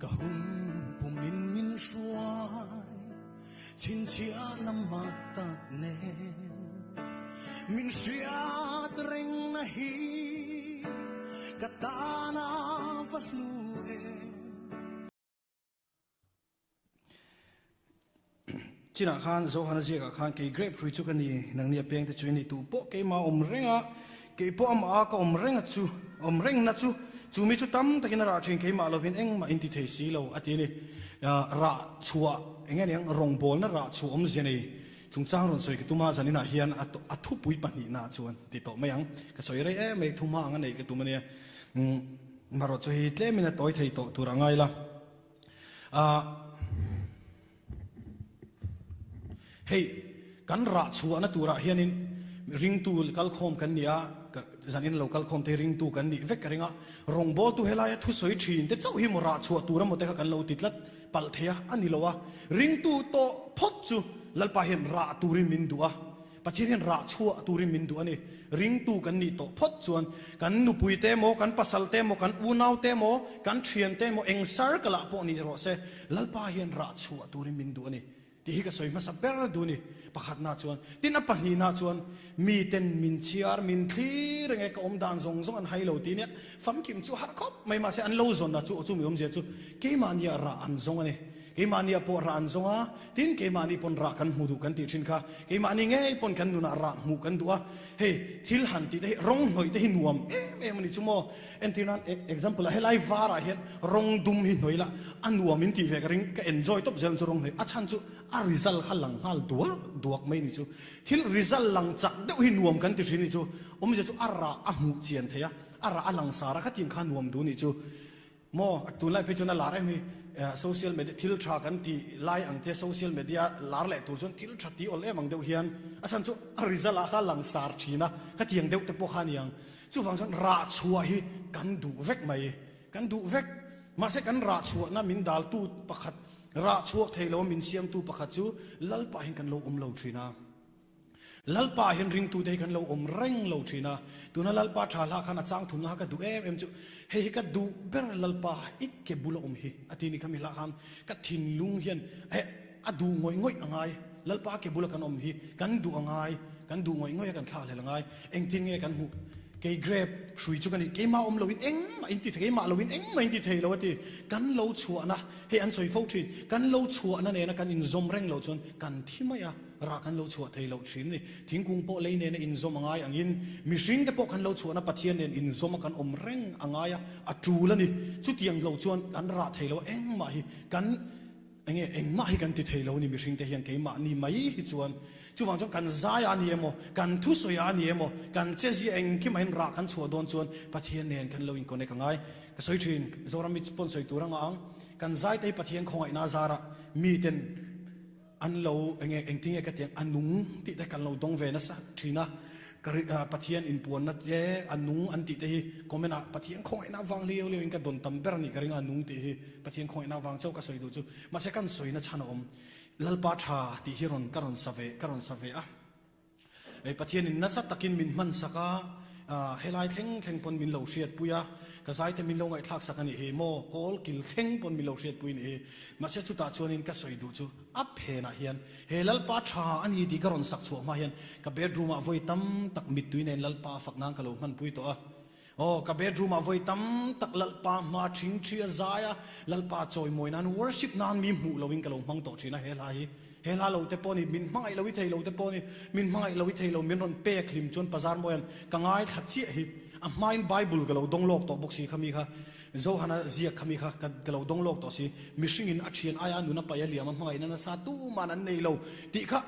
Ka hun pumin min hruai chhinchhiahna mak tak nen min hriat rengna hi ka tana va hlu em. Chinah khan Zohana ziakah khan kei grape hrui chu ka ni, nangni a pengte chu i ni tu pawh keimah awm reng a, kei pawh amah a ka awm reng a chu, awm rengna chu, chu mi chu tam takin a rah thin keimah lovin engmah in ti thei si lo a ti a ni. Rah chhuah eng nge niang rawngbawlna rah chhuah awmzia nei chungchang rawn sawi ka tum a, zaninah hian a thupui pahnihna chuan ti tawh mai ang, ka sawi rei em mai thu hma anga nei ka tum a nia. Marawh chu hei tlemin a tawi thei tawh tur a ngai la. Ahh hei kan rah chhuahna turah hianin ringtu kalkhawm kan ni a, zanin lo kalkhawm te hi ringtu kan nih vek ka ring a, rawngbawltu helaia thusawi thin te chauh hi maw rah chhuah tur emaw te kha kan lo ti tlat palh thei a, a ni lo a, ringtu tawh phawt chu Lalpa hian rah turin min duh a. Pathian hian rah chhuah turin min duh a ni. Ringtu kan nih tawh phawt chuan kan nupui te emaw, kan pasal te emaw, kan unau te emaw, kan thian te emaw, eng circle ah pawh ni rawh se, Lalpa hian rah chhuah turin min duh a ni tih hi ka sawi hmasa ber duh a ni. Pakhatna chuan, tin a pahnihna chuan miten min chhiar, min thlir reng e, ka awm dan zawng zawng an hai lo tih nia, famkim chu har khawp mai mahse an lo zawn a chu chumi awmzia chu keimahnia rah an zawng a ni. Keimahnia pawh rah an zawng a, tin keimahni pawn rah kan hmu duh kan tih thin kha. Keimahni ngei pawn kan nunah rah hmuh kan duh a, hei thil han tih te hi rawng hnawih te hi nuam em em a ni chu maw. Entir nan example ah helai varah hian rawng dum hi hnawih la a nuam in tih ve ka ring, ka enjoy tawp zel ang chu rawng hnawih a chhan chu a result kha lang nghal dual duak mai ni chu. Thil result lang chak deuh hi nuam kan ti thin ni chu, awmzia chu a rah a hmuh chian thei a, a rah a lang sar a khatiang kha nuam duh ni chu. Maw, tunlai phei chuan a lar em hi, social media thil tha kan tih lai ang te social media lar leh tur chuan thil tha tih awl em ang deuh hian a chhan chu a result ah kha langsar thin a, khatiang deuh te pawh kha a ni ang. Chuvang chuan rah chhuah hi kan duh vek mai, kan duh vek. Mahse kan rah chhuahna min daltu pakhat, rah chhuak thei lo a min siamtu pakhat chu Lalpa hian kan lo awm lo thin a. Lalpa hian ringtute hi kan lo awm reng lo thin a, tuna Lalpa tha hlah khan a chang thumna kha ka duh em em chu, hei hi ka duh ber Lalpa i ke bula awm hi a ti ni kha mi hlah khan ka thinlung hian eh a duh ngawih ngawih a ngai, Lalpa ke bula kan awm hi kan duh a ngai, kan duh ngawih ngawih a kan thlak hlel a ngai, engtin nge kan hmuh kei grape hrui chu ka ni, keimah awm loin engmah in ti thei, keimah loin engmah in ti thei lo a ti, kan lo chhuahna hei an sawi fo thin, kan lo chhuahna nena kan inzawm reng loh chuan kan thi mai a. Rah kan lo chhuah thei loh thin ni. Thingkung pawh lei nena inzawm a ngai angin mihringte pawh kan lo chhuahna Pathian nen inzawm a kan awm reng a ngai a, a tul a ni. Chutiang lo chuan kan rah thei lo a, engmah hi kan enge engmah hi kan ti thei lo a ni mihringte hian keimahni mai hi chuan. Chuvang chuan kan zai a ni emaw, kan thusawi a ni emaw, kan chezia engkimah hian rah kan chhuah dawn chuan Pathian nen kan lo in-connect a ngai. Ka sawi thin, Zoram mi pawn sawi tur anga ang, kan zaite hi Pathian khawngaihna zarah miten, An lo enge engtinge ka tiang a nung tih te kan lo dawng ve nasa thin a, ka ri Pathian inpuanna te a nung an tih te hi comment ah Pathian khawngaihna avang liau liau in ka dawn tam ber a ni ka ring a, a nung tih hi Pathian khawngaihna avang chauh ka sawi duh chu mahse kan sawina chhan a awm Lalpa tha tih hi rawn ka rawn sa ve ka rawn sa ve a. Hei Pathianin nasa takin min hmansak a, helai thleng thleng pawn min lo hriatpui a, ka zaite min lo ngaihthlaksak a nih hi maw, kawl kil thleng pawn min lo hriatpui a nih hi. Mahse chutah chuanin ka sawi duh chu a phenah hian he Lalpa tha a ni tih ka rawn sak chhuah hma hian ka bedroom ah vawi tam tak mittui nen Lalpa fak nan ka lo hmanpui tawh a. Aw, ka bedroom ah vawi tam tak Lalpa hma thing thi a zai a, Lalpa chawimawi nan worship nan mi hmuh loin ka lo hmang tawh thin a he hla hi. He hla lo te pawh ni, min hmangaih lo i thei lo te pawh ni, min hmangaih lo i thei lo min rawn pek hlim chuan Pazar Mawian ka ngaithla chiah hi. A hmain Bible ka lo dawng lawk tawh bawk si kha mi kha, Johana ziak kha mi kha ka lo dawng lawk tawh si, mihringin a thian aia nun a paih a liam a hmangaihna nasa tuman an nei lo tih kha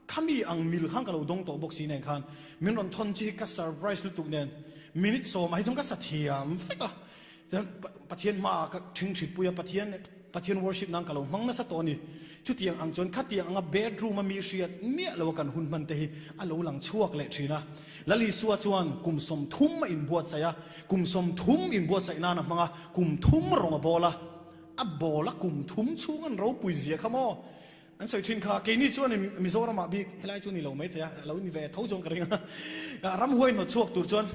Khami ang mil khan ka lo dawng tawh bawk si nen khan min rawn thawn chi hi ka surprise lutuk nen minute sawmah hi chuan ka sa thiam vek a, chuan Pathian hmaah ka ṭhingṭhit pui a, Pathian Pathian worship nan ka lo hmang nasa tawh a ni. Chutiang ang chuan khatiang anga bedroom a mi hriat miah lo a kan hun hman te hi a lo lang chhuak leh ṭhin a. Lal Isua chuan kum 30 a inbuatsaih a, kum 30 inbuatsaih nan a hmang a, kum thum rawng a bawl a, a bawl a kum thum chhung an ropui zia kha maw? An sawi thin kha, keini chuan Mizoramah bik helai chu ni lo mai thei a, a lo ni ve tho chuan ka ring a. Ramhuai hnawt chhuak tur chuan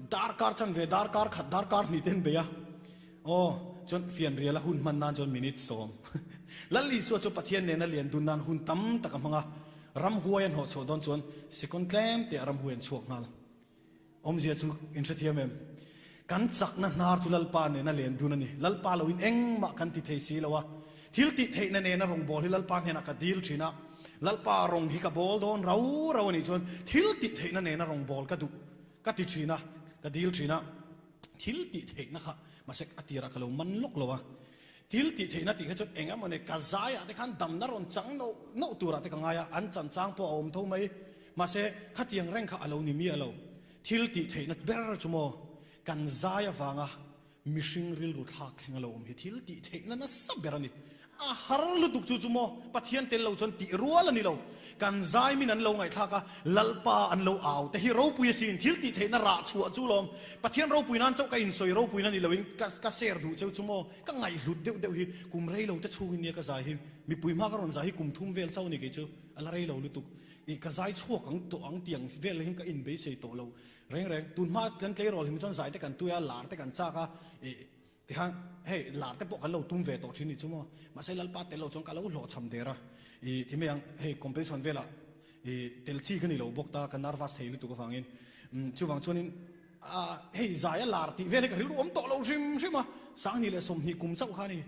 darkar chan ve, darkar khat, darkar hnih te an bei a. Aw, Chuan fianriala hun hman nan chuan minute sawm. Lal Isua chu Pathian nena lian dun nan hun tam tak a hmang a, ramhuai a hnawh chhuah dawn chuan second tlem te ah ramhuai an chhuak nghal. Awmzia chu in hrethiam em? Kan chakna hnar chu Lalpa nena len dun a ni. Lalpa loin engmah kan ti thei si lo a. Thil tih theihna nena rawngbâwl hi Lalpa hnenah ka dil thin a. Lalpa rawng hi ka bâwl dawn rau rau a nih chuan thil tih theihna nena rawngbâwl ka duh ka ti thin a, ka dil thin a. Thil tih theihna kha mahse a tirah ka lo man lawk lo a. Thil tih theihna tih kha chuan eng emaw nei ka zaiah te khan damna rawn chang noh noh turah te ka ngai a, an chan chang pawh a awm tho mai. Mahse khatiang reng kha a lo ni miah lo. Thil tih theihna ber chu maw kan zai avanga mihring rilru thlak thleng a lo awm hi thil tih theihna nasa ber a ni. A har lutuk chu chu maw Pathian tel lo chuan tih rual a ni lo. Kan zai min an lo ngaihthlak a, Lalpa an lo au te hi ropui asin, thil tih theihna rah chhuah chu lawm. Pathian ropui nan chauh ka insawi ropui na ni loin ka ka share duh cheu chu maw ka ngaihhlut deuh deuh hi kum rei lo te chhungin nia ka zai hi mipui hma ka rawn zai hi kum thum vel chauh a ni kei chu a la rei lo lutuk. I ka zai chhuak ang tawh ang tiang vel hi ka inbeisei tawh lo reng reng. Tun hma kan tleirawl hi chuan zai te kan tui a, lar te kan chak a, i Tikhan hei lar te pawh kan lo tum ve tawh thin nih chu maw? Mahse Lalpa tel lo chuan ka lo hlawhchham der a, i ti mai ang, hei competition velah i tel chi ka ni lo bawk ta, ka nervous thei lutuk avangin. Umm chuvang chuanin a hei zai a lar tih vel hi ka rilru awm tawh lo hrim hrim a, 20 leh 20 kum chauh kha a ni.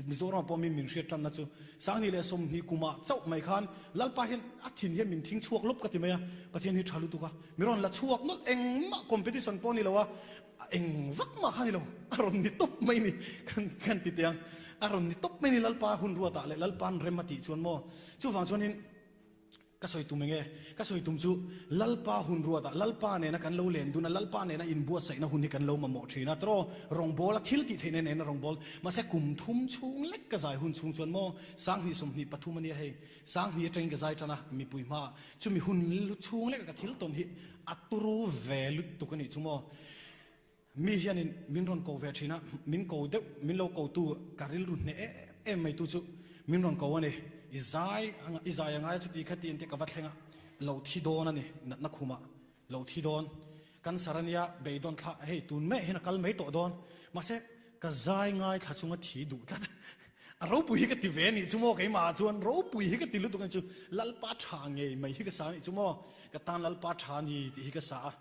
Mizoramah pawh min min hriat tanna chu 20 leh 20 kumah chauh mai khan Lalpa hian a thin hian min thing chhuak lawp ka ti mai a, Pathian hi tha lutuk a, mi rawn la chhuak nawlh engmah competition pawh a ni lo a, A eng vak mah kha ni lo, a rawn ni tawp mai ni, kan kan ti teh ang, a rawn ni tawp mai ni Lalpa hun ruatah leh Lalpa'n rem a tih chuan maw, chuvang chuanin ka sawi tum eng e, ka sawi tum chu Lalpa hun ruatah Lalpa nena kan lo len dun a, Lalpa nena inbuatsaihna hun hi kan lo mamawh thin a, tawraw rawngbawla thil tih theihna nena rawngbâwl, mahse kum thum chhung lek ka zai hun chhung chuan maw, 20 23 a nia hei, 20 atangin ka zai tan a, mipui hmaah chumi hun chhung leka ka thil tawn hi A turu ve lutuk a nih chu maw. Mi hianin min rawn ko ve thin a, min ko deuh, min lo ko tu ka rilru hneh em em mai tu chu min rawn ko a ni. I zai i zai a ngai a chuti kha tiin te ka va thleng a, lo thi dawn a ni natna khumah lo thi dawn. Cancer a nia beidawn thla hei tun meh hian a kal mai tawh dawn. Mahse ka zai ngaithla chunga thi duh tlat. A ropui hi ka ti ve a nih chu maw keimah ah chuan ropui hi ka ti lutuk a nih chu Lalpa tha ngei mai hi ka sa a nih chu maw ka tan Lalpa tha a ni tih hi ka sa a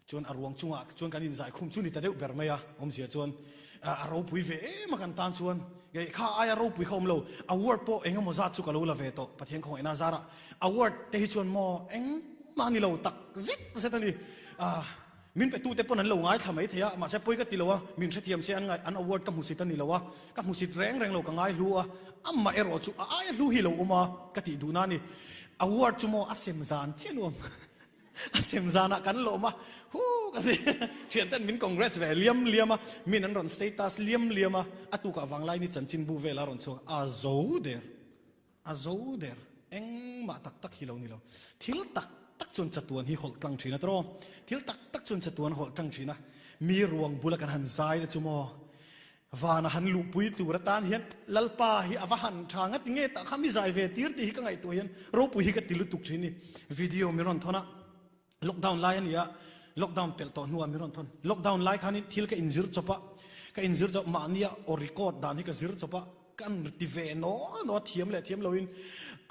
chuan a ruang chungah chuan kan inzai khum chu ni ta deuh ber mai a awmzia chuan a ropui ve em a kan tan chuan kha aia ropui kha awm lo award pawh eng emaw zat chu ka lo la ve tawh Pathian khawngaihna zarah award te hi chuan maw engmah ni lo tak zet zet a ni Min petute pawn an lo ngaithla mai thei a, mahse pawi ka ti lo a, min hrethiam se an ngai, an award ka hmusit a ni lo a, ka hmusit reng reng lo ka ngai hlu a, amah erawh chu a aia hlu hi lo awm a ka tih duhna a ni. Award chu maw a sem zan chiah nuam, a sem zanah kan lawm a, huu ka ti, thianten min congrats ve liam liam a, min an rawn status liam liam a, a tukah Vanglaini chanchinbu vel a rawn chhuak a, a zo der. A zo der, engmah tak tak hi lo ni lo. Thil tak tak chuan chatuan hi hawlh tlang thin a tawh. Thil tak tak chuan chatuan hawlh tlang thin a. Mi ruang bula kan han zai na chu maw? Vana han luhpui tur atan hian Lalpa hi a va han tha nga ti nge tah kha mi zai ve tir tih hi ka ngaihtuah hian ropui hi ka ti lutuk thin ni. Video mi rawn thawn a. Lockdown lai a ni a, lockdown pelh tawh hnuah min rawn thawn. Lockdown lai khanin thil ka inzir chawp a, ka inzir chawp mahnia aw record dan hi ka zir chawp a, kan ti ve naw naw a, thiam leh thiam loin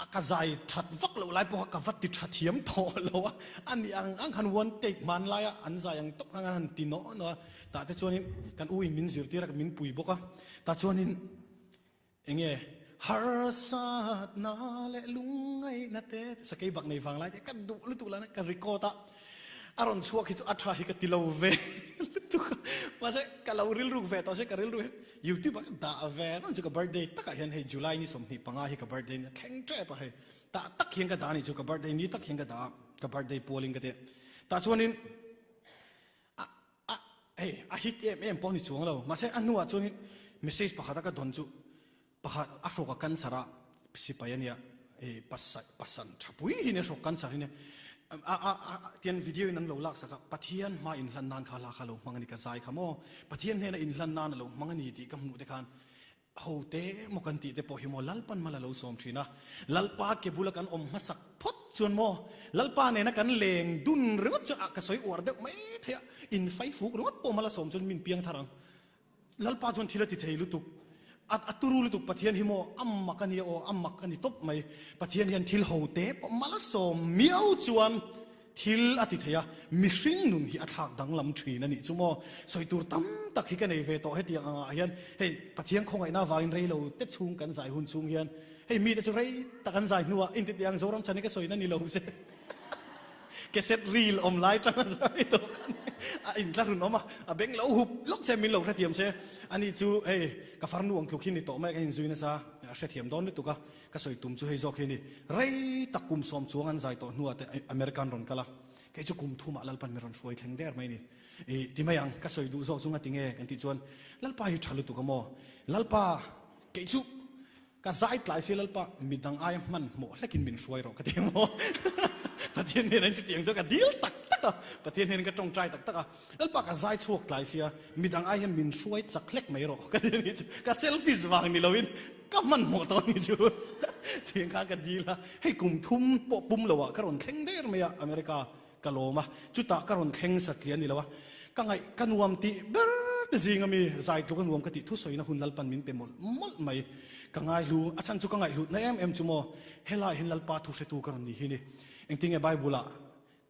a ka zai that vak loh lai pawh kha ka va ti tha thiam tawh lo a, a ni ang ang khan one take hman laia an zai ang tawp khan an han ti naw naw a, tah te chuanin kan u in min zirtir a, min pui bawk a, tah chuanin Enge harsatna leh lungngaihna te sakei bak nei vang lai te ka duh lutuk lana ka record a, a rawn chhuak hi chu a tha hi ka ti lo ve lutuk a, mahse ka lo rilruk ve tawh se ka rilru hian youtube ah ka dah ve reng chu ka birthday takah hian hei July ni 25 hi ka birthday nia thleng tep a hei tah tak hian ka dah a nih chu ka birthday ni tak hian ka dah a ka birthday pualin ka ti a tah chuanin A a hei a hit em em pawh ni chuang lo mahse a hnuah chuanin message pakhat a ka dawn chu pakhat a hrawk a cancer a sipai a nia i pasa pasan tha pui hi nia hrawk cancer hi nia a a a tian video in an lo lak sak a Pathian hma inhlan nan kha hla kha lo hmang a ni ka zai kha maw Pathian hnena inhlan nan a lo hmang a ni tih ka hmuh te khan Ho te maw kan tih te pawh hi maw Lalpan mal a lo sawm thin a, Lalpa ke bula kan awm hmasak phawt chuan maw Lalpa nena kan leng dun ringawt chuan ah ka sawi uar deuh mai thei a, in fai fuk ringawt pawh mal a sawm chuan min piang thar ang. Lalpa chuan thil a ti thei lutuk. A a turu lutuk Pathian hi maw a mak a nia aw, a mak a ni tawp mai. Pathian hian thil ho te pawh mal a sawm miau chuan thil a ti thei a, mihring nun hi a thlak danglam thin a nih chu maw. Sawi tur tam tak hi ka nei ve tawh hetiang angah hian hei Pathian khawngaihna avangin rei lo te chhung kan zai hun chhung hian hei mite chu rei tak an zai hnuah intitiang Zoram chhan hi ka sawina ni lo che. Cassette reel awm lai tang a zai tawh khan a intla run awm a, a beng lo hup lawk che min lo hrethiam se. Ani chu hei ka farnu ang tluk hi ni tawh mai ka inzui nasa a hrethiam dawn lutuk a, ka sawi tum chu hei zawk hi a ni. Rei tak kum sawm chuang an zai tawh hnuah te American rawn kal a, kei chu kum thumah Lalpan min rawn hruai thleng der mai a ni. I ti mai ang, ka sawi duh zawk chu nga ti nge kan tih chuan Lalpa hi tha lutuk a maw? Lalpa kei chu Ka zai tlai si Lalpa, midang aia hmanhmawh hlekin min hruai rawh ka ti maw? Pathian hnenah chutiang chu ka dil tak tak a, Pathian hnenin ka tawngtai tak tak a, Lalpa ka zai chhuak tlai sia, midang ai hian min hruai chak hlek mai rawh ka ti a nih chu, ka selfish vang ni loin ka hmanhmawh tawh a nih chu tiang khan ka dil a, hei kum thum pawh pum loah ka rawn thleng der mai a America. Ka lawm a, chutah ka rawn thleng satliah a ni lo a, ka ngaih ka nuam tih ber te zing ami zai tluk a nuam ka tih thusawina hun Lalpan min pe mawlh mawlh mai. Ka ngaihlu, a chhan chu ka ngaihhlutna em em chu maw, helaiah hian Lalpa thuhretu ka rawn ni hi ni. Engtinge Bible-ah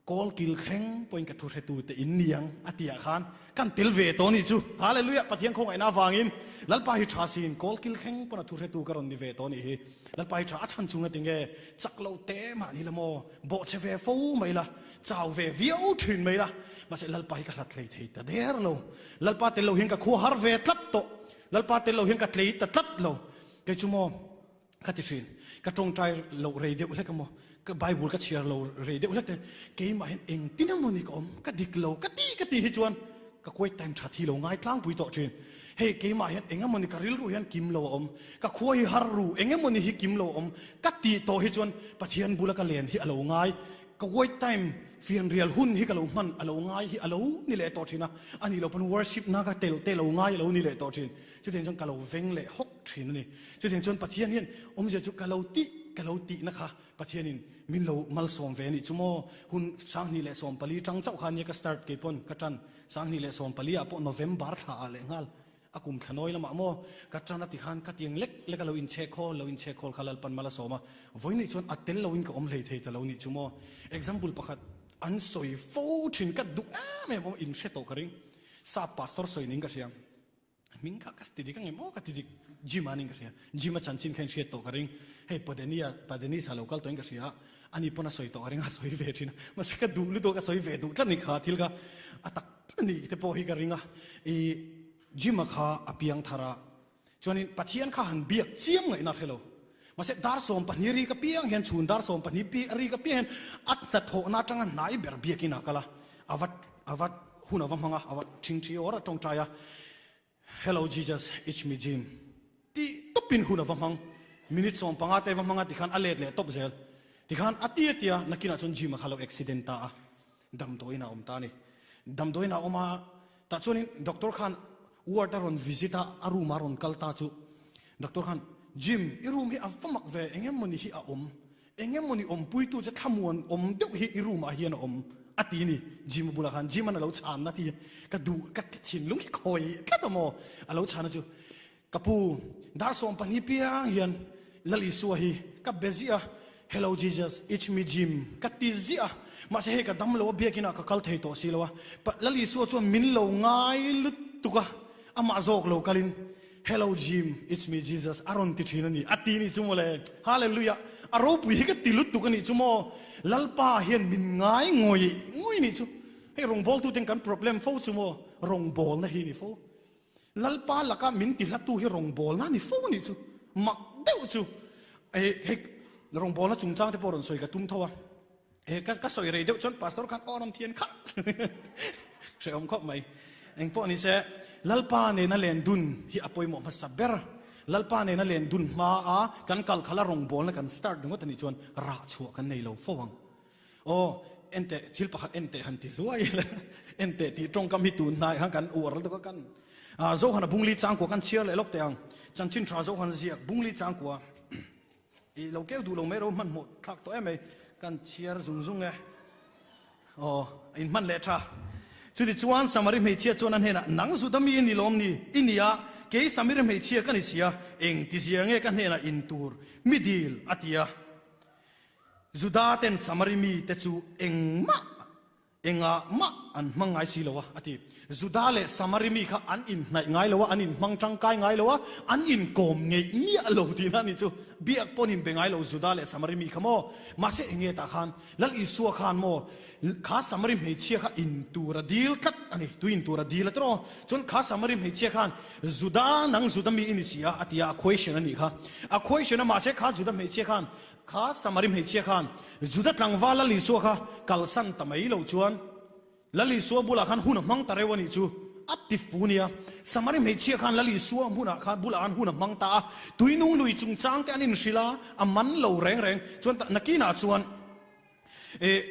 kawlkil thleng pawhin ka thuhretu te in ni ang a tih ah khan kan tel ve tawh nih chu. Hallelujah! Pathian khawngaihna avangin Lalpa hi tha siin kawlkil thleng pawn a thuhretu ka rawn ni ve tawh nih hi. Lalpa hi tha a chhan chunga tinge chak lo te mah ni la maw, Bawhchhe ve fo mai la, chau ve viau thin mai la, mahse Lalpa hi ka hlat hlei thei ta der lo. Lalpa tel lo hian ka khua har ve tlat tawh. Lalpa tel lo hian ka tlei ta tlat lo. Kei chu maw ka ti thin, ka tawngtai loh rei deuh hlek emaw, ka Bible ka chhiar lo rei deuh hlek te, keimah hian engtin emaw ni ka awm, ka dik lo, ka ti ka ti hi chuan ka quiet time tha thi lo ngai tlangpui tawh thin. Hei keimah hian eng emawni ka rilru hian kim lo a awm, ka khua hi har ru, eng emawni hi kim lo a awm ka tih tawh hi chuan Pathian bula ka len hi a lo ngai, ka wait time fianrial hun hi ka lo hman a lo ngai hi a lo ni leh tawh thin a, a nih loh pawn worship na ka tel te lo ngai a lo ni leh tawh thin. Chutiang chuan ka lo veng leh hawk thin a ni. Chutiang chuan Pathian hian awmzia chu ka lo tih ka lo tihna kha Pathianin min lo malsawm ve a nih chu maw? Hun 2014 tang chauh kha nia ka start kei pawn ka tan 2014 ah pawh November thla ah leh nghal a kum thla nawi lamah maw ka tan a ti khan ka tiang lek lek a lo inchhek khawl lo inchhek khawl kha Lalpan mal a sawm a vawi nih chuan a tel loin ka awm hlei thei ta lo nih chu maw? Example pakhat an sawi fo thin ka duh em em awm in hre tawh ka ring sap pastor sawi ning ka hria. Hming kha ka ti dik ang em aw ka ti dik Jim a ning ka hria Jim a chanchin kha in hriat tawh ka ring hei Padenia Padenisa lo kal tawh in ka hria ani pawn a sawi tawh ka ring a sawi ve thin a mahse ka duh lutuk a ka sawi ve duh tlat ni kha thil kha a tak tlat ni te pawh hi ka ring a i Jim a kha a piang thar a chuanin Pathian kha han biak chiam ngaihna hre lo mahse dar 12 ri ka piang hian chhun dar 12 pi ri ka piang hian a hnathawhna atanga hnai ber biakin a kal a a va a va hun a va hmang a, a va thingthi awr a tawngtai a, Hello Jesus, it's me Jim tih tawpin hun a va hmang. Minute 15 te va hmang a tikhan a let leh tawp zel. Tikhan a tia tia nakinah chuan Jim a kha lo accident ta a, damdawiin a awm ta a ni. Damdawiin a awm a, tah chuanin doctor khan ward a rawn visit a, a room a rawn kal ta chu doctor khan, Jim, i room hi a va mak ve, eng emawni hi a awm Eng emawni awmpuitu che thlamuan awm deuh hi i room ah hian a awm a ti ni. Jim bulah khan Jim an a lo chhanna ti ka duh ka thinlung hi khawi tlat a maw a lo chhanna chu ka pu dar 12 piang hian Lal Isua hi ka be ziah a Hello Jesus it's me Jim ka ti ziah a mahse hei ka dam lo a biakin ah ka kal thei tawh si lo a Lal Isua chuan min lo ngai lutuk a amah zawk lo kalin Hello Jim, it's me Jesus a rawn ti thin a ni a ti nih chu mawle. Hallelujah! A ropui hi ka ti lutuk a nih chu maw. Lalpa hian min ngai ngawi ngawi nih chu. Hei rawngbawltu ten kan problem fo chu maw, rawngbawlna hi ni fo. Lalpa laka min ti hlatu hi rawngbawlna ni fo a nih chu. Mak deuh chu. Hei rawngbawlna chungchang te pawh rawn sawi ka tum tho a. He ka ka sawi rei deuh chuan pastor khan aw rawn thian khat hrehawm khawp mai. Engpawh ni se Lalpa nena len dun hi a pawimawh hmasa ber. Lalpa nena len dun hma a kan kal khala rawngbawlna kan start ringawt a nih chuan rah chhuah kan nei lo fo ang. Aw enteh thil pakhat enteh han ti hluai ila enteh tih tawngkam hi tun hnai khan kan uar lutuk a kan Zohana bungli changkua kan chhiar leh lawk teh ang. Chanchin tha Zohan ziak bungli changkua. I lo keu duh lo mai ro hmanhmawh thlak tawh em mai. Kan chhiar zung zung e. Aw, in hman leh tha. Chutichuan Samari hmeichhia chuan a hnenah, Nang Juda mi i ni lawm ni? I ni a, kei Samiri hmeichhia ka ni si a, eng tizia nge ka hnenah in tur mi dil? a ti a. Juda ten Samari mite chu engmah Engah mah an hmang ngai si lo a, a ti. Juda leh Samari mi kha an inhnaih ngai lo a, an inhmang tangkai ngai lo a, an inkawm ngeih miah lo tihna a nih chu. Biak pawn inbe ngai lo Juda leh Samari mi kha maw? Mahse enge tah khan Lal Isua khan maw kha Samari hmeichhia kha in tur a dil tlat a ni, tui in tur a dil a tiraw? Chuan kha Samari hmeichhia khan Juda nang Juda mi i ni si a, a ti a, a question a nih kha. A question a mahse kha Juda hmeichhia khan Kha Samari hmeichhia khan Juda tlangval Lal Isua kha kalsan ta mai lo chuan Lal Isua bulah khan hun a hmang ta reuh a nih chu a ti fu nia. Samari hmeichhia khan Lal Isua hmunah khan bulah khan hun a hmang ta a, tuinung lui chungchang te an inhrilh a, a man lo reng reng chuan nakinah chuan eh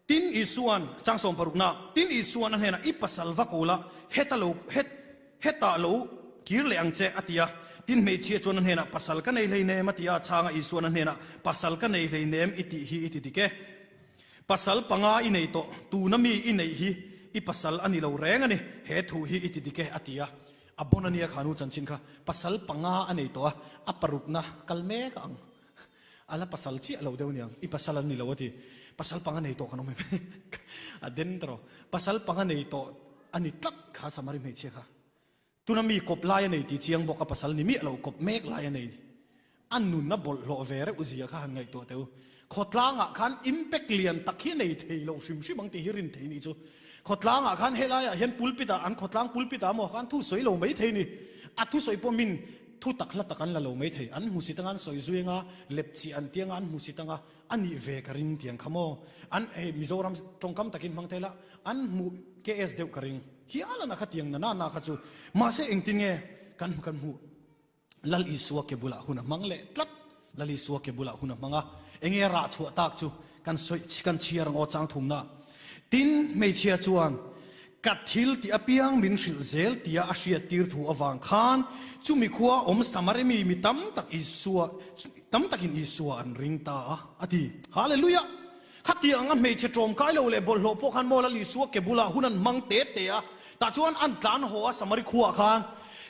Tin Isua'n, chang sawmparukna, Tin Isua'n a hnenah, I pasal va ko la, heta lo, het, hetah lo kir leh ang che, a ti a. Tin hmeichhia chuan a hnenah, Pasal ka nei hleinem, a ti a. Chhanga Isua'n a hnenah, Pasal ka nei hleinem i tih hi i ti dik e. Pasal panga i nei tawh, tuna mi i neih hi i pasal a ni lo reng a ni, he thu hi i ti dik e, a ti a. A bon a nia kha nu chanchin kha, pasal panga a nei tawh a, a parukna kal mek a ang. A la pasal chiah lo deuh aniang, i pasal an ni lo a ti. Pasal panga nei tawh kan awm em? A den ta rawh. Pasal panga nei tawh a ni tlat kha Samari hmeichhia kha. Tuna mi kawp lai a nei ti chiang bawk a pasal ni miah lo kawp mek lai a nei. A nun a bawlhhlawh ve reuh zia kha han ngaihtuah teh u. Khawtlangah khan impact lian tak hi a nei thei lo hrim hrim ang tih hi rin thei nih chu. Khawtlangah khan helaiah hian pulpit ah an khawtlang pulpit ah maw khan thusawi lo mai thei ni. A thusawi pawh min Thu tak hla tak an la lo mai thei. An hmusit anga an sawi zui anga, lepchih an ti anga an hmusit anga, a nih ve ka ring tiang kha maw? An hei Mizoram tawngkam takin hmang thei la, an hmuh KS deuh ka ring. Hial ana kha tiang na na na kha chu. Mahse engtin nge kan kan hmuh? Lal Isua ke bulah hun a hmang leh tlat. Lal Isua ke bulah hun a hmang a, enge rah chhuah tak chu kan sawi kan chhiar ang aw chang thumna. Tin, hmeichhia chuan ka thil tih apiang min hrilh zel tia a hriat tir thu avang khan chumi khua awm Samari mi mi tam tak Isua tam takin Isua an ring ta a, a ti. Hallelujah! Khatiang anga hmeichhe ṭawmkai lo leh bawlhhlawh pawh khan maw Lal Isua ke bulah hun an hmang te te a, tah chuan an tlan haw a Samari khuaah khan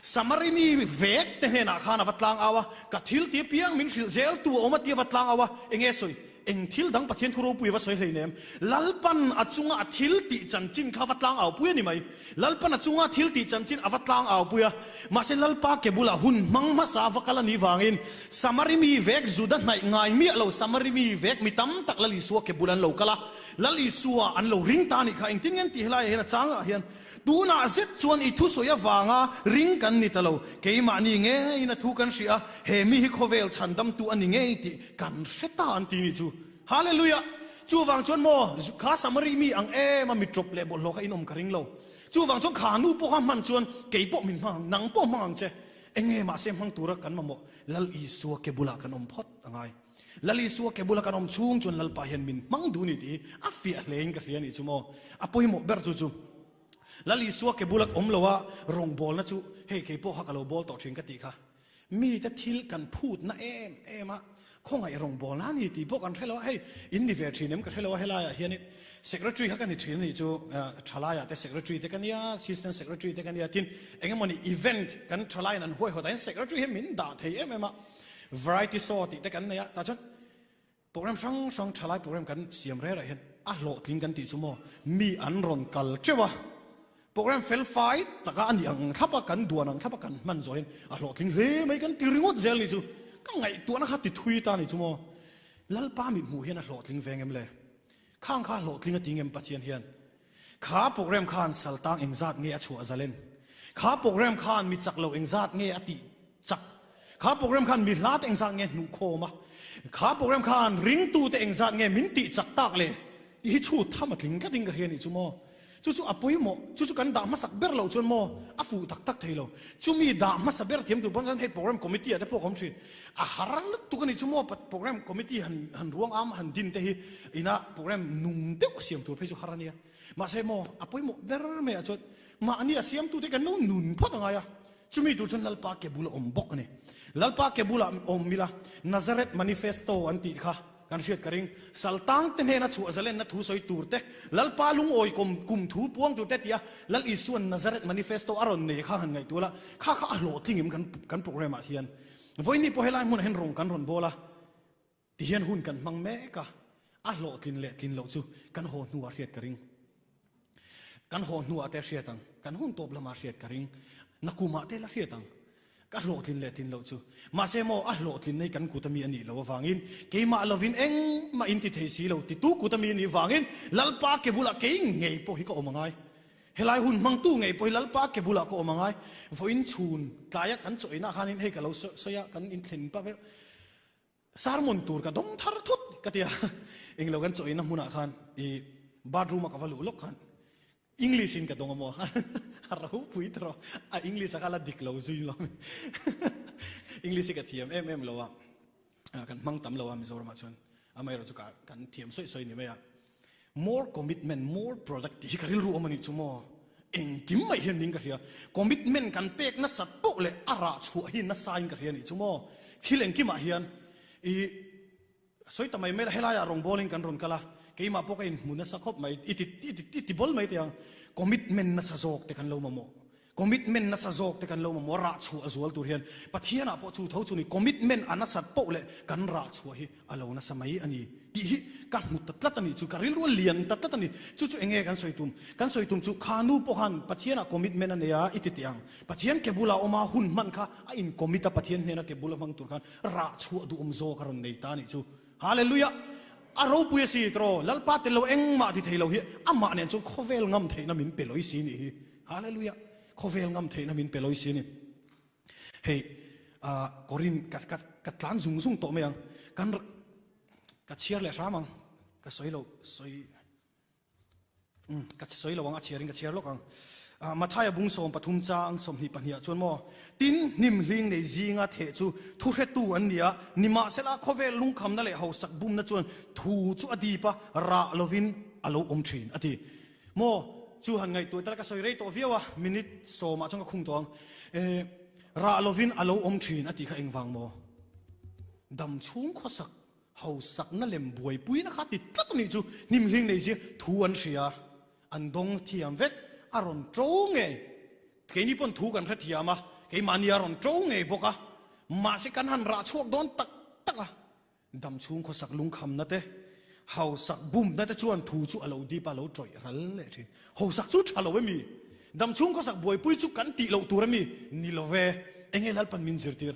Samari mi vek te hnenah khan a va tlang au a, ka thil ti apiang min hrilh zel tu a awm a ti a va tlang au a, enge sawi? Eng thil dang Pathian thu ropui a va sawi hleinem. Lalpan a chunga a thil tih chanchin kha a va tlang au pui a ni mai. Lalpan a chunga thil tih chanchin a va tlang au pui a. Mahse Lalpa ke bulah hun hmang hmasa a va kal a nih vangin Samari mi vek Juda hnaih ngai miah lo Samari mi vek mi tam tak Lal Isua ke bul an lo kal a, Lal Isua an lo ring ta a nih kha. Engtin nge an tih helaiah hian a changah hian tunah zet chuan i thusawi avanga ring kan ni ta lo, keimahni ngeiin a thu kan hria a, he mi hi khawvel chhandamtu a ni ngei tih kan hre ta an ti nih chu. Hallelujah! Chuvang chuan maw kha Samari mi ang em a mi ṭawp leh bawlhhlawh kha in awm ka ring lo. Chuvang chuan kha nu pawh kha hman chuan kei pawh min hmang ang, nang pawh hmang ang che. Enge mahse hmang tura kan mamawh Lal Isua ke bulah kan awm phawt a ngai. Lal Isua ke bula kan awm chhung chuan Lalpa hian min hmang duh ni tih hi a fiah hlein ka hria nih chu maw. A pawimawh ber chu chu Lal Isua ke bula awm loa rawngbawlna chu hei kei pawh kha ka lo bawl tawh thin ka tih kha. Mite thil kan phutna em em a, khawngaih rawngbawlna a ni tih pawh kan hre lo a, hei in ni ve thin em ka hre lo a, helaiah hianin secretary kha ka ni thin a nih chu, thalaiah te secretary te ka nia, assistant secretary te ka nia, tin eng emawni event kan thalaiin an huaihawt ah hian secretary hian min dah thei em em a, variety show tih te kan nei a, tah chuan Program hrang hrang thalai program kan siam rerah hian a hlawhtling kan tih chu maw mi an rawn kal teuh a, program fel fai taka a nih ang thlap a, kan duan ang thlap a kan hman zawh hian a hlawhtling hle mai kan ti ringawt zel nih chu ka ngaihtuahna kha ti thui ta nih chu maw Lalpa mit hmuh hian a hlawhtling veng em le? Khang kha hlawhtling a ti ngem Pathian hian? Kha program khan saltang engzat nge a chhuah zalen? Kha program khan mi chak lo engzat nge a tih chak? Kha program khan mi hla te engzat nge hnuh khawm a? Kha program khan ringtu te engzat nge min tih chak tak le? Tih hi chhut tham a tling tlatin ka hria nih chu maw? Chu chu a pawimawh, chu chu kan dah hmasak ber loh chuan maw a fuh tak tak thei lo. Chumi dah hmasa ber thiam tur pawn chuan hei program committee ah te pawh ka awm thin. A har lutuk a nih chu maw program committee han han ruang am han din te hi ina program nung deuh a siam tur phei chu har a nia. Mahse maw a pawimawh ber mai ah chuan mahni a siamtu te kan lo nun phawt a ngai a. Chumi tur chuan Lalpa ke bula awm bawk a ni. Lalpa ke bula awm ila Nazareth manifesto an tih kha. Kan hriat ka ring. Saltang te hnena chhuah zalenna thu sawi tur te, Lalpa lungawi kum kum thu puang tur te tia Lal Isua'n Nazareth Manifesto a rawn nei kha han ngaihtuah la, kha kha a hlawhtling em kan kan programme ah hian. Vawiin ni pawh helai hmunah hian rawng kan rawn bawl a, tihian hun kan hmang mek a, a hlawhtlin leh tlin loh chu kan haw hnuah hriat ka ring. Kan haw hnuah te hriat ang, kan hun tawp lamah hriat ka ring, nakumah te la hriat ang. Ka hlawhtlin leh tlin loh chu. Mahse maw, a hlawhtlin nei kan kut ami a nih loh avangin, keimah lovin engmah in ti thei si lo titu kut ami a nih vangin Lalpa ke bulah kei ngei pawh hi ka awm a ngai. Helai hun hmangtu ngei pawh hi Lalpa ke bulah ka awm a ngai. Vawiin chhun tlaia kan chaw inah khanin hei ka lo sawi a, kan inthlen pah vel. Sermon tur ka dawng thar thut ka ti a, englo kan chaw inna hmunah khan i bathroom a ka va luh lawk khan English in ka dawng a maw? A ropui tawh a, English a kha la dik lo zui lo. English hi ka thiam em em lo a, kan hmang tam lo a Mizoramah chuan amaherawh chu kan thiam sawi sawi ni mai a. More commitment, more product tih hi ka rilru awm a nih chu maw? Engkim mai hian ning ka hria. Commitment kan pek nasat poh leh a rah chhuah hi nasa in ka hria a nih chu maw? Thil engkimah hian i sawi ta mai mai la, helaiah rawngbawlin kan rawn kal a, keimah pawh ka inhmu nasa khawp mai, i ti i ti i ti bawl mai teh ang. Commitment nasa zawk te kan lo mamawh. Commitment nasa zawk te kan lo mamawh a, rah chhuah a zual tur hian Pathianah pawh chu tho chu ni, commitment a nasat poh leh kan rah chhuah hi a lo nasa mai a ni tih hi ka hmu ta tlat a ni chu, ka rilru a lian ta tlat a ni. Chu chu enge kan sawi tum? Kan sawi tum chu kha nu pawh khan Pathianah commitment a nei a, i ti teh ang. Pathian ke bula awm a, hun hman kha a in commit a, Pathian hnena ke bula hmang tur khan rah chhuah duhawm zawk a rawn nei ta a nih chu. Hallelujah! A ropui a si tiraw? Lalpa tel lo engmah ti thei lo hi amah nen chuan khawvel ngam theihna min pe lawih si nih hi. Hallelujah! Khawvel ngam theihna min pe lawi si a ni. Hei, ah, Korin, ka, ka, ka tlan zung zung tawh mai ang. Kan, ka chhiar leh hram ang. Ka sawi lo, sawi, um, ka sawi lo ang, a chhiarin ka chhiar lawk ang. Ah, Mathaia bung 13 chang 22 ah chuan maw, tin hnim hling nei zinga theh chu thuhretu an ni a, nimahsela khawvel lungkhamna leh hausak bumna chuan thu chu a dip a, rah lovin a lo awm thin, a ti. Maw, chu han ngaihtuah tel ka sawi rei tawh viau a, minute sawmah chuan ka khung tawh ang. Eh, rah lovin a lo awm thin a tih kha engvang maw? Dam chhung khawsak, hausakna lem buaipuina kha ti tlat a nih chu, hnimhling nei zia thu an hria, an dawng thiam vek, a rawn to ngei. Keini pawn thu kan hrethiam a, keimahni a rawn to ngei bawk a, mahse kan han rah chhuak dawn tak tak a. Dam chhung khawsak lungkhamna te, hausak bumna te chuan thu chu a lo dip a, a lo tawih ral leh thin. Hausak chu tha lo emi? Dam chhung khawsak buaipui chu kan tih loh tur emi? Ni lo ve. Enge Lalpan min zirtir?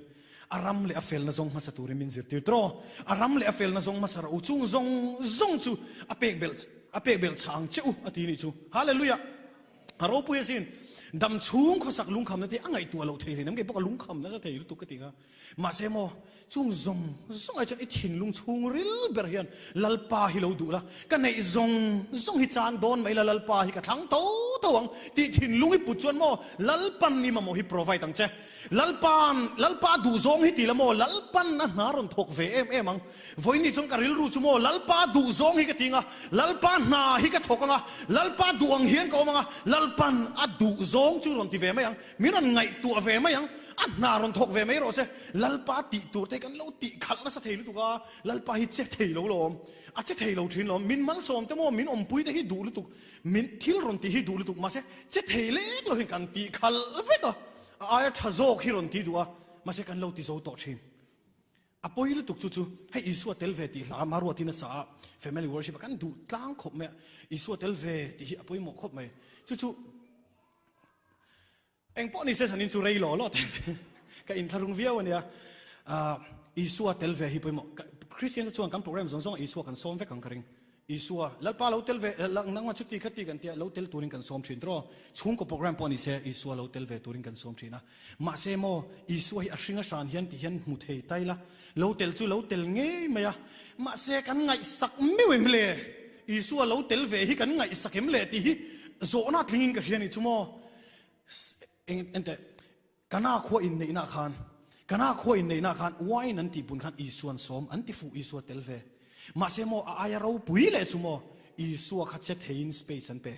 A ram leh a felna zawng hmasa turin min zirtir tiraw? A ram leh a felna zawng hmasa rawh u, chung zawng zawng chu a pek belh a pek belh chah ang che u a ti nih chu. Hallelujah! A ropui asin. Dam chhung khawsak lungkhamna te a ngaihtuah loh thei hlei nam kei pawh ka lungkham nasa thei lutuk ka ti kha. Mahse maw, chung zawng zawng ai chuan i thinlung chhung ril ber hian Lalpa hi lo duh la, ka neih zawng zawng hi chan dawn mai la Lalpa hi ka thlang tho tho ang tih thinlung i put chuan maw Lalpan i mamawh hi provide ang che. Lalpan, Lalpa duh zawng hi ti la maw Lalpan a hna rawn thawk ve em em ang. Vawiin chuan ka rilru chu maw Lalpa duh zawng hi ka ti ang a, Lalpa hna hi ka thawk ang a, Lalpa duh ang hian ka awm ang a, Lalpan a duh zawng chu rawn ti ve mai ang. Min rawn ngaihtuah ve mai ang, a hna rawn thawk ve mai rawh se. Lalpa tih tur te kan lo tih khalh nasa thei lutuk a, Lalpa hi che thei lo lawm, a che thei lo thin lawm. Min malsawm te maw, min awmpui te hi duh lutuk, min thil rawn tih hi duh lutuk, mahse che thei lek lo hian kan tih khalh vek a, a aia tha zawk hi rawn ti duh a, mahse kan lo ti zo tawh thin. A pawi lutuk chu chu, hei Isua tel ve tih hla Maruatin a sa a, family worship a kan duh tlang khawp mai a, Isua tel ve tih hi a pawimawh khawp mai. Chu chu Eng pawh ni se zanin chu rei law law te ka inthlahrung viau a nia. Isua tel ve hi pawimawh. Kristian te chuan kan program zawng zawng Isua kan sawm vek ang ka ring. Isua, Lalpa lo tel ve, nangmah chuti khati kan tia lo tel turin kan sawm thin tiraw. Chhungkaw program pawh ni se Isua lo tel ve turin kan sawm thin a. Mahse maw Isua hi a hring a hran hian ti hian hmu thei tai la. Lo tel chu lo tel ngei mai a. Mahse kan ngaihsak meuh em le? Isua lo tel ve hi kan ngaihsak em le tih hi zawhna tlingin ka hria ni chu maw? Enteh, Kana khua inneihna khan, Kana khua inneihna khan wine an tihpun khan Isua'n sawm an ti fuh Isua tel ve. Mahse maw a aia ropui leh chu maw Isua kha che theiin space an pe.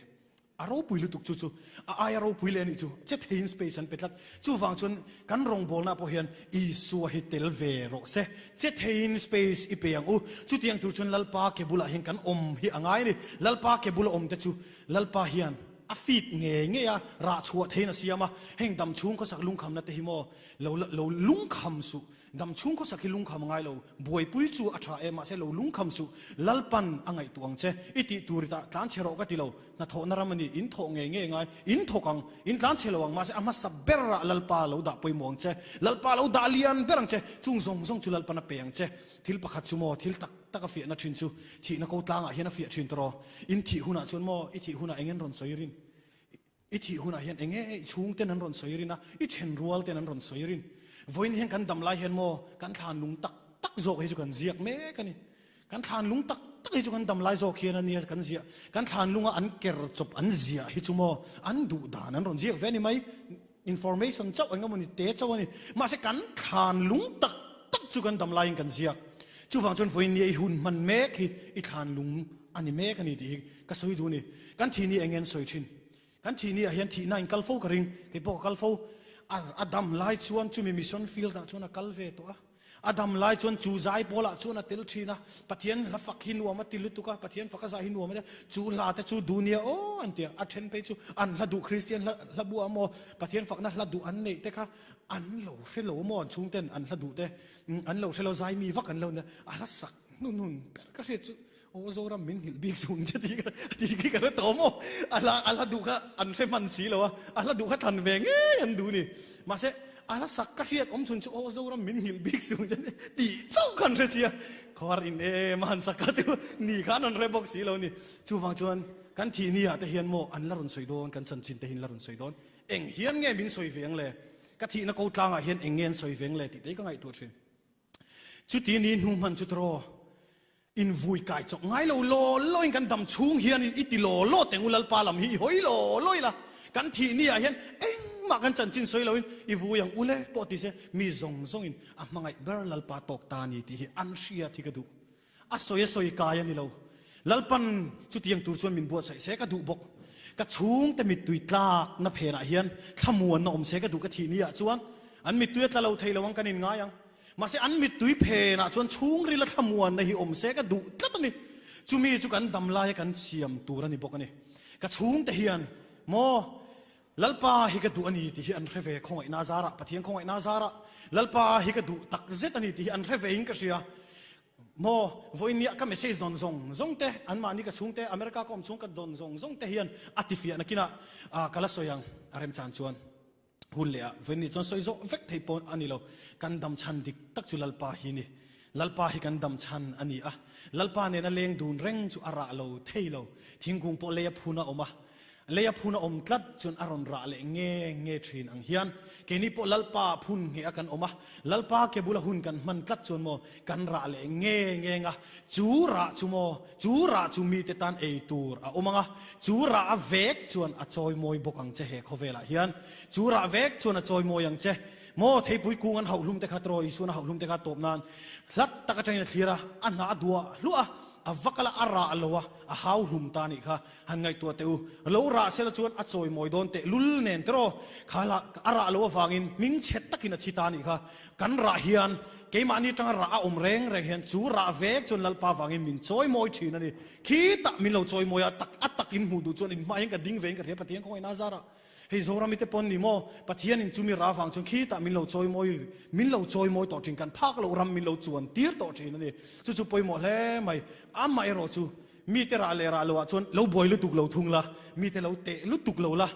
A ropui lutuk chu chu a aia ropui leh a nih chu che theiin space an pe tlat. Chuvang chuan kan rawngbawlna pawh hian Isua hi tel ve rawh se. Che theiin space i pe ang u. Chutiang tur chuan Lalpa ke bulah hian kan awm hi a ngai a ni. Lalpa ke bula awm te chu Lalpa hian a feed ngei ngei a, rah chhuah theiin a siam a. Heng dam chhung khawsak lungkhamna te hi maw lo lo lungkham suh. Dam chhung khawsak hi lungkham a ngai lo. Buaipui chu a tha e, mahse lo lungkham suh. Lalpan a ngaihtuah ang che. I tih tur i tah tlan chhe rawh ka ti lo. Hnathawhna ram a ni. In thawh ngei ngei ngai. In thawk ang. In tlan chhe lo ang. Mahse a hmasa berah Lalpa lo dah pawimawh ang che. Lalpa lo dah lian ber ang che. Chung zawng zawng chu Lalpan a pe ang che. Thil pakhat chu maw, thil tak tak a fiahna thin chu thihna ko tlangah hian a fiah thin tawh rawh. In thih hunah chuan maw, i thih hunah eng en rawn sawi rin? I thih hunah hian enge i chhung ten an rawn sawi rin a, i then rual ten an rawn sawi rin. Vawiin hian kan dam lai hian maw kan thlan lung tak tak zawk hi chu kan ziak mek a ni. Kan thlan lung tak tak hi chu kan dam lai zawk hian a nia kan ziah. Kan thlan lunga an ker chawp an ziah hi chu maw an duh dan an rawn ziak ve a ni mai. Information chauh eng emawni te chauh a ni. Mahse kan thlan lung tak tak chu kan dam laiin kan ziak. Chuvang chuan vawiin nia i hun hman mek hi i thlan lung a ni mek a ni tih hi ka sawi duh a ni. Kan thih ni eng nge an sawi thin? Kan thih ni ah hian thihna in kal fo ka ring, kei pawh ka kal fo. A a dam lai chuan chumi mission field ah chuan a kal ve tawh a. A dam lai chuan chu zai pawl ah chuan a tel thin a. Pathian hla fak hi nuam a ti lutuk a, Pathian fak a zah hi nuam a ti a. Chu hla te chu dunia aw an ti a, a then phei chu an hla duh Kristian hla hla buah maw Pathian fakna hla duh an neih te kha an lo hre lo maw an chhung ten an hla duh te an lo hre lo zai mi vak an lo nia a hla sak hnunhnun ber ka hriat chu Aw Zoram min nghilh bik sung che tih ka tih khi ka hre tawh maw? A hla a hla duh kha an hre hman si lo a, a hla duh kha thlan ve ngei an duh ni. Mahse a hla sak ka hriat awm chhun chu aw Zoram min nghilh bik sung che tih chauh kha an hre sia. Khawhar in em a han sak kha chu ni khan an hre bawk si lo ni. Chuvang chuan kan thih ni ah te hian maw an la rawn sawi dawn, kan chanchin te hi an la rawn sawi dawn. Eng hian nge min sawi ve ang le? Ka thihna ko tlangah hian eng nge an sawi ve ang le tih te hi ka ngaihtuah thin. Chuti ni hnu hman chu tawraw in vui kai chawk ngai lo law law in kan dam chhung hian i ti law law teng u Lalpa lam hi i hawi law law ila kan thih ni ah hian engmah kan chanchin sawi lo in i vui ang ule pawh ti se mi zawng zawng in a hmangaih ber Lalpa tawk ta ni tih hi an hriat hi ka duh. A sawi a sawi kai a ni lo. Lalpan chutiang tur chuan min buatsaih se ka duh bawk. Ka chhungte mittui tlakna phenah hian thlamuanna awm se ka duh ka thih ni ah chuan an mittui a tla lo thei lo ang kan inngai ang. Mahse an mittui phenah chuan chhungrila thlamuanna hi awm se ka duh tlat a ni. Chumi chu kan dam laia kan siam tur a ni bawk a ni. Ka chhungte hian maw Lalpa hi ka duh a ni tih hi an hre ve khawngaihna zarah, Pathian khawngaihna zarah Lalpa hi ka duh tak zet a ni tih hi an hre ve in ka hria. Maw, vawiin nia ka message dawn zawng zawng te, anmahni ka chhungte, America ka awm chhung ka dawn zawng zawng te hian a tifiah nakinah ka la sawi ang a remchan chuan hun leh ah vawiin ni chuan sawi zawh vek theih pawh a ni lo. Kan dam chhan dik tak chu Lalpa hi ni. Lalpa hi kan dam chhan a ni a, Lalpa nena leng dun reng chu a rah lo thei lo. Thingkung pawh lei a phun a awm a, Lei a phun a awm tlat chuan a rawn rah leh nge nge thin ang hian keini pawh Lalpa phun ngheh a kan awm a, Lalpa ke bula hun kan hman tlat chuan maw kan rah leh nge nge nga, chu rah chu maw, chu rah chu mite tan ei tur a awm ang a, chu rah a vek chuan a chawimawi bawk ang che he khawvelah hian, chu rah vek chuan a chawimawi ang che. Maw theipui kung an hauhhlum te kha tiraw Isuan a hauhhlum te kha tawp nan hlat tak atangin a thlir a, a hnah a duah hluah a, a vak ala a rah lo a, a hauhlum ta a nih kha. Han ngaihtuah teh u, lo rah sela chuan a chawimawi dawn teh lul nen tiraw, kha lah a rah lo avangin hming chhe takin a thi ta a nih kha. Kan rah hian keimahni atanga rah a awm reng reng hian chu rah vek chuan Lalpa avangin min chawimawi thin a ni. Khitah min lo chawimawi a, tak a tak in hmuh duh chuan in hmah hian ka ding ve in ka hria Pathian khawngaih na zarah. Hei Zorami te pawn ni maw, Pathian in chumi rah avang chuan khitah min lo chawimawi, min lo chawimawi tawh thin, kan phak loh ram min lo chuan tir tawh thin a ni. Chu chu pawimawh hle mai. Amaherawh chu Mite rah leh rah loah chuan lo buai lutuk lo thung la, mite lo teh lutuk lo la.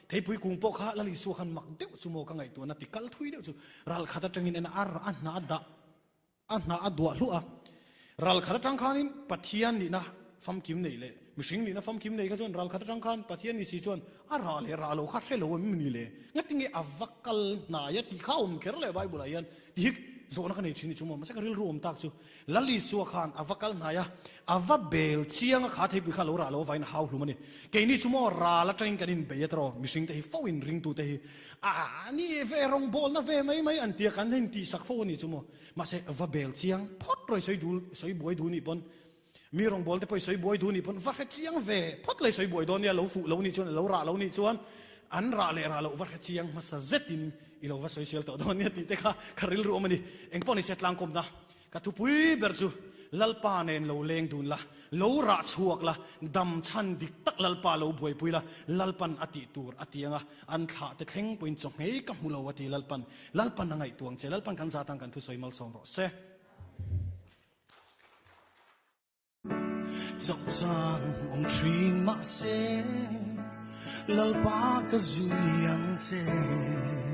Theipui kung pawh kha Lal Isua khan mak deuh chu maw ka ngaihtuahna ti kal thui deuh chu ral khat atangin en a, a hna a dah, a hna a duah hluah a. Ral khat atang khanin Pathian nihna famkim neih leh mihring nihna famkim nei kha chuan ral khat atang khan Pathian ni si chuan a rah leh rah lo kha hre lo em ni le? Ngatinge a va kal hnai a tih kha a awm kher leh Bible ah hian ti hi zawhna ka nei thin ni chu maw? Mahse ka rilru awm tak chu Lal Isua khan a va kal hnai a, a va bel chiang a, kha theipui kha lo rah lo avangin a hau hlum a ni. Keini chu maw ral atangin kan inbei a tawh, mihringte hi fo in ringtute hi a ni ve rawngbawlna ve mai mai an tia kan intihsak fo a ni chu maw. Mahse va bel chiang phawt rawih sawi dul sawi buai duh nih pawn. Mi rawngbawlte pawh i sawi buai duh nih pawn va hre chiang ve phawt la i sawi buai dawn nia, lo fuh lo nih chuan, lo rah lo nih chuan an rah leh rah loh va hre chiang hmasa zetin i lo va sawi sial tawh dawn nia tih te kha ka rilru awm a ni. Engpawh ni se tlangkawmna ka thupui ber chu Lalpa nen lo leng dun la, lo rah chhuak la, dam chhan dik tak Lalpa lo buaipui la, Lalpan a tih tur a ti ang a, an thlah te thleng pawhin chaw nghei ka hmu lo a ti Lalpan. Lalpan a ngaihtuang che, Lalpan kan zatan kan thusawi malsawm rawh se. Chauh chang awm thin mahse, Lalpa ka zui ang che.